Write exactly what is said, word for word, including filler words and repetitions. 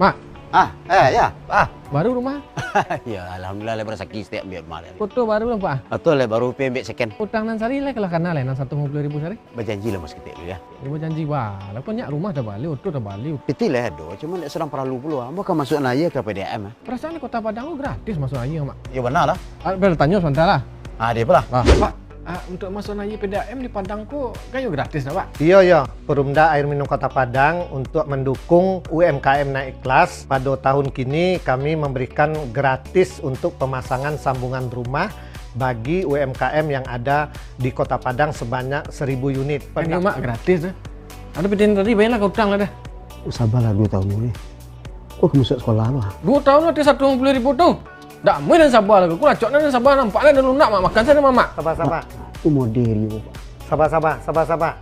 Mak. Ah, eh, ya. Ah. Baru rumah? Ya, alhamdulillah lah, barasaki satiok ambiak rumah. Foto baru lah, Pak. Betul lah, baru ambiak second. Utang nan sari lah, kalau kana lah, nan satu puluah ribu sari. Bajanji lah, Mas, kitek dulu ya. Ibu janji, wah, lah kau nyak rumah tabali, oto tabali. Piti lah ado, cuma ndak sadang paralu pulo. Ambo ka masuak aia ka P D A M. Perasaan di Kota Padang tu gratis masuak aia, Mak. Ya, bana lah. Ah, boleh tanyo sabanta lah. Ah, dia apalah? Pak, ah, untuk masuak aia P D A M di Padang ko kan yo gratis dah, Pak? Iyo, iyo. Perumda Air Minum Kota Padang untuk mendukung U M K M naik kelas, pada tahun kini kami memberikan gratis untuk pemasangan sambungan rumah bagi U M K M yang ada di Kota Padang sebanyak seribu unit. Kan yo, Mak, gratis dah. Ado piti tadi, bayarlah ka utang lah dah. Sabarlah dua tahun dulu. Kau ka masuak sekolah tu ah. Dua tahun lah, satu puluah ribu tu. Dak amuah nan sabar lah, kau lacok nan sabar, nampak lah dah lunak, Mak, makan sajo, Mak. Sabar, sabar. Tu model dia, Pak. Sabar, sabar, sabar, sabar.